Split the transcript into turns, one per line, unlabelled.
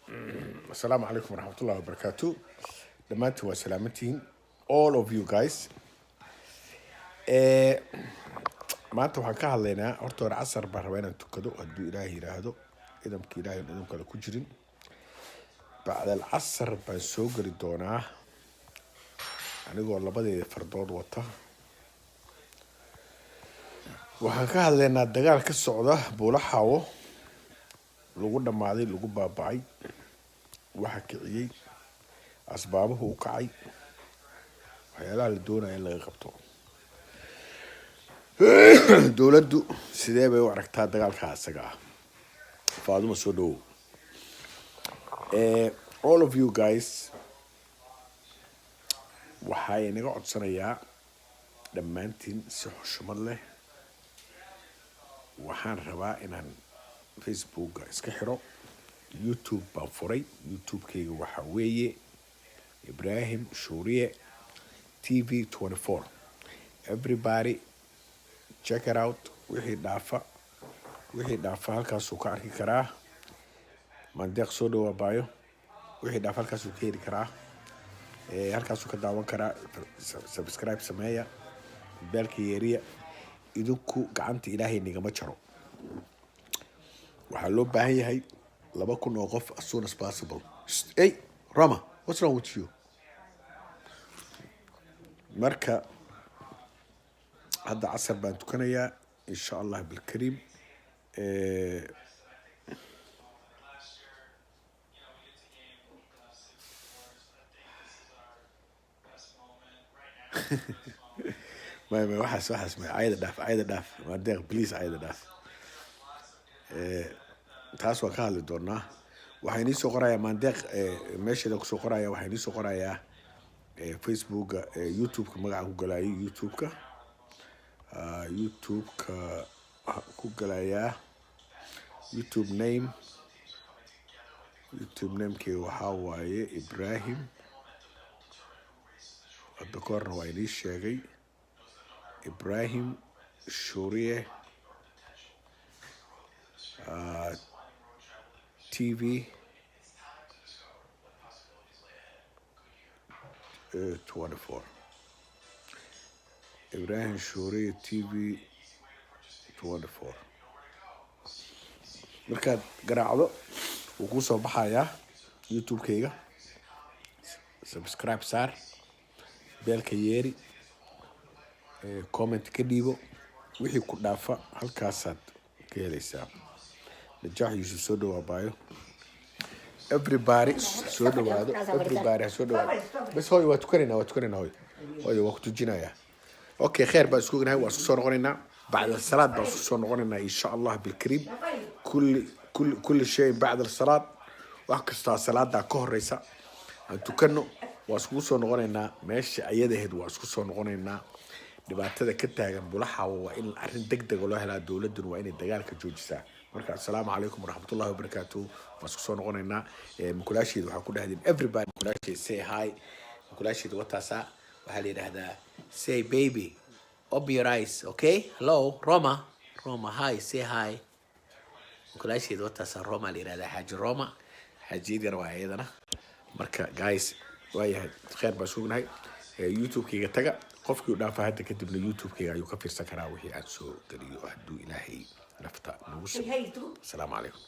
Asalaamu calaykum waraxmatullahi wabarakaatu. Dhammaantiin waa salaamantihiin, all of you guys. Maanta waxaan ka hadlaynaa, horta hore casar baan rabaa inaan tukado, hadduu Ilaahay yiraahdo, idamka Ilaahay idam kale ku jirin. Bacdal casar baan soo geli doonaa anigoo labadeeda fardood wata. Waxaan ka hadlaynaa dagaal ka socda Buulaxaawo, lagu dhammaaday, lagu baaba'ay, waxa kiciyey, asbaabuhu u kacay, waxyaalaha la doonaya in laga qabto, dowladdu sidee bay u aragtaa dagaalka isaga ah. Faaduma, soo dhawow. All of you guys, waxaa inaga codsanayaa dhammaantiin si xushmad leh. Waxaan rabaa inaan Facebooka iska xiro, YouTube baan furay. YouTube-kayga waxaa weeye Ibrahim Shuuriye TV 24. Everybody check it out. Wixii dhaafa, wixii dhaafa halkaasuu ka arki karaa. Mandeeq, soo dhawaa baayo. Wixii dhaafa halkaasuu ka heli karaa, halkaasuu ka daawan karaa. Subscribe sameeya, bell-ka yeeriya. Idinku gacanta Ilaahay nigama jaro. Waxaa loo baahan yahay 2000 oo qof as soon as possible. Hey Rama, what's wrong with you? Marka hadda casar baan tukanayaa, insha Allah bilkariim. May, may, waxaas may. Ayada dhaaf, ayada dhaaf, Madeeq, please, ayada dhaaf. Taas waan ka hadli doonaa. Waxaa inii soo qorayaa Maandeeq, meesheeda kusoo qoraya. Waxaa inii soo qorayaa Facebooka, YouTube-ka magacaan ku galayo. YouTube-ka, YouTube-ka ku galayaa YouTube name. YouTube namekeyga waxaa waaye Ibrahim. Hadda ka horna waa inii sheegay, Ibrahim Shuuriye TV 24. Ibrahim Shuuriye TV 24 markaad garaacdo wuu kuu soo baxayaa YouTube-kayga. Subscribe saar, bell-ka yeeri, comment ka dhiibo. Wixii ku dhaafa halkaasaad ka helaysaa. Najaax Yuusuf, soo dhawaa baayo. Everybody soo dhawaado, everybody ha soo dhawaado. Bas hooyo, waa tukanaynaa, waa tukanaynaa. Hooyo, hooyo, waa ku tujinayaa. Okay, kheer baan isku ognahay. Waa isku soo noqonaynaa bacda salaad baan isku soo noqonaynaa, insha Allah bilkariim. Kulli shay bacda salaad, wax kastaa salaadaa ka horeysa aan tukano. Waa iskugu soo noqonaynaa meesha ayadaheed, waa isku soo noqonaynaa. Dhibaatada ka taagan Bulaxawa waa in arrin deg dega loo helaa. Dowladuna waa inay dagaalka joojisaa. Marka assalaamu calaykum waraxmatullahi wabarakaatu. Waan isku soo noqonaynaa. Mukulaasheeda waxaa ku dhahdeen, everybody, mukulaasheeda say hi. Mukulaasheeda wataasaa waxaa la yidhaahdaa, say baby, open your eyes. Okay, hello Roma, Roma, hi, say hi. Mukulaasheeda wataasaa, Roma la yidhahdaa, Xaaji Roma, xaajiyad yar waa iyadana. Marka guys, waayahay, kheer baan sugnahay. YouTube-kayga taga. Qofkii u dhaafa hadda kadibna YouTube-kayga ayuu ka fiirsan karaa wixii aan soo geliyo, hadduu Ilaahay nafta nagu simo. Asalaamu calaykum.